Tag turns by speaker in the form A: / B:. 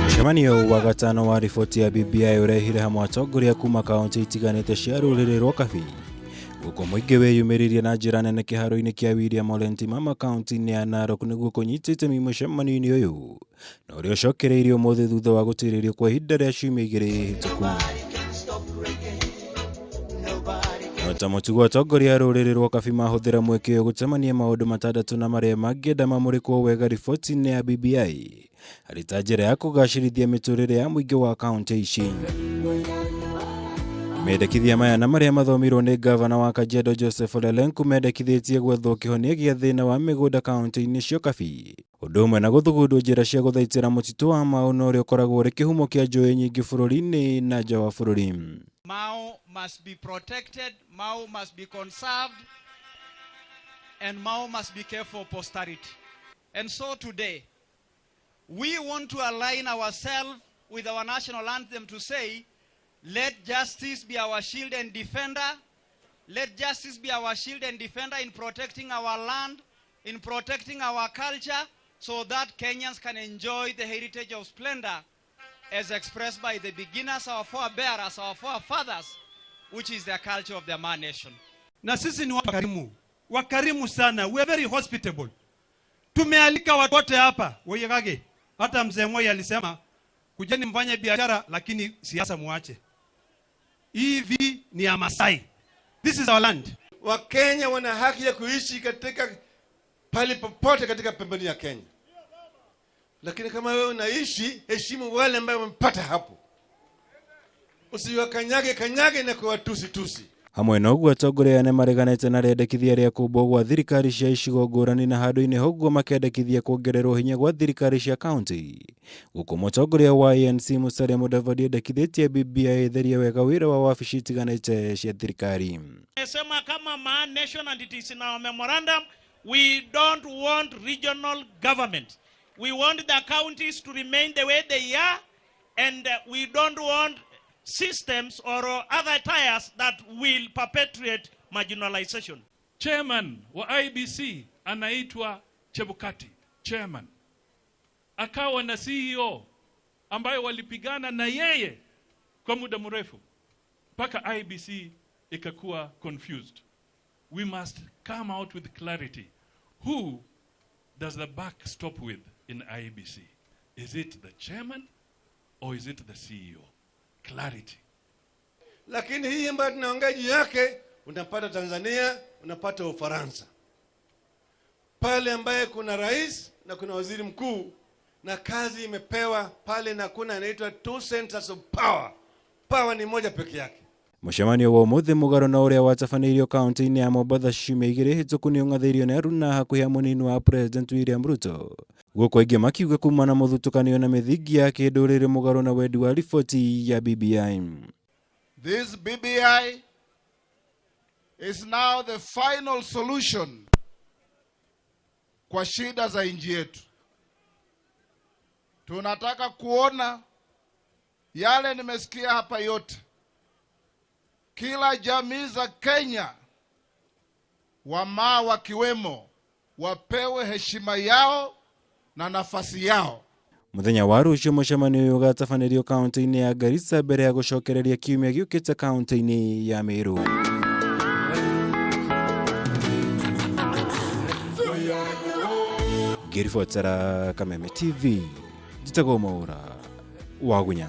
A: Mũcemanio wa gatano wa riboti ya BBI ũrehire hamwe atongoria kuma kaunti itiganĩte cia rũrĩrĩ rwa Kabi. Gũkũ mũingĩ wĩyumĩririe na njĩra nene kĩharo-inĩ kĩa William Ole Ntimama kaunti-inĩ ya Narok nĩguo kũnyita itemi mũcemanio-inĩ ũyũ na ũrĩa ũcokereirio ũmũthĩ thutha wa gũtĩrĩrio kwa ihinda rĩa ciumia igĩrĩ hĩtũku. No ta mũtugo atongoria a rũrĩrĩ rwa Kabi mahũthĩra mweke ũyũ gũcemania maũndũ matandatũ na marĩa mangĩenda mamũrĩkwo wega riboti-inĩ ya BBI arĩ ta njĩra ya kũgacĩrithia mĩtũrĩre ya mũingĩ wa kaunti ici. Mendekithia maya na marĩa mathomirwo nĩ ngavana wa Kajiado Joseph Ole Lenku mendekithĩtie gwethwo kĩhonia gĩa thĩna wa mĩgũnda kaunti-inĩ cia Kabi ũndũ ũmwe na gũthugundwo njĩra cia gũthaitĩra mũtitũ wa Mau na ũrĩa ũkoragwo ũrĩ kĩhumo kĩa njũĩ nyingĩ bũrũri-inĩ na nja wa bũrũri.
B: Mau must be protected, Mau must be conserved, and Mau must be kept for posterity. And so today, we want to align ourselves with our national anthem to say, let justice be our shield and defender. Let justice be our shield and defender in protecting our land, in protecting our culture, so that Kenyans can enjoy the heritage of splendor as expressed by the beginners, our forebearers, our forefathers, which is the culture of the Maa nation.
C: Na sisi ni wakarimu, wakarimu sana, we are very hospitable. Tumealika watu wote hapa Woyegage. Hata mzee Moi alisema kujeni mfanye biashara lakini siasa muache. Hivi ni ya Masai. This is our land.
D: Wakenya wana haki ya kuishi katika pali popote katika pembeni ya Kenya, lakini kama wewe unaishi, heshimu wale ambao wamepata hapo, usiwakanyage kanyage na kuwatusi tusi.
A: Hamwe na ũguo atongoria aya nĩmareganĩte na rĩendekithia rĩa kũmbwo gwa thirikari cia icigo ngũrani na handũ-inĩ ha ũguo makendekithia kuongererwo hinya gwa thirikari cia kaunti. Gũkũ mũtongoria wa ANC Musalia Mudavadi endekithĩtie BBI ĩtherie wega wĩra wa wabici itiganĩte cia thirikari.
E: Tumesema kama Maa Nation and it is in our memorandum, we don't want regional government. We want the counties to remain the way they are, and we don't want systems or other tires that will perpetuate marginalization.
F: Chairman wa IEBC anaitwa Chebukati, chairman. Akawa na CEO ambayo walipigana na yeye kwa muda mrefu mpaka IEBC ikakuwa confused. We must come out with clarity. Who does the buck stop with in IEBC? Is it the chairman or is it the CEO? Clarity.
D: Lakini hii ambayo tunaongea juu yake, unapata Tanzania, unapata Ufaransa, pale ambaye kuna rais na kuna waziri mkuu na kazi imepewa pale, na kuna inaitwa two centers of power. Power ni moja peke yake.
A: Mũcemanio wa ũmũthĩ mũgarũ na ũrĩa watabanĩirio kaunti-inĩ ya Mombatha ciumia igĩrĩ hĩtũku nĩ ũng'athĩirio nĩ aruna hakuhĩ a mũnini wa President William Ruto. Gũkũ aingĩ makiuga kuma na mũthutũkanio na mĩthingi ya kĩndũrĩrĩ mũgarũ na wendi wa riboti ya BBI.
G: This BBI is now the final solution kwa shida za nchi yetu. Tunataka kuona yale nimesikia hapa yote. Kila jamii za Kenya, Wamaa wakiwemo, wapewe heshima yao na nafasi yao.
A: Mũthenya wa rũciũ mũcemanio ũyũ ũgatabanĩrio kaunti-inĩ ya Garissa mbere ya gũcokereria kiumia gĩũkĩte kaunti-inĩ ya Meru. Ngĩribotera Kameme TV, njĩtagwo Mwaũra wa Gunya.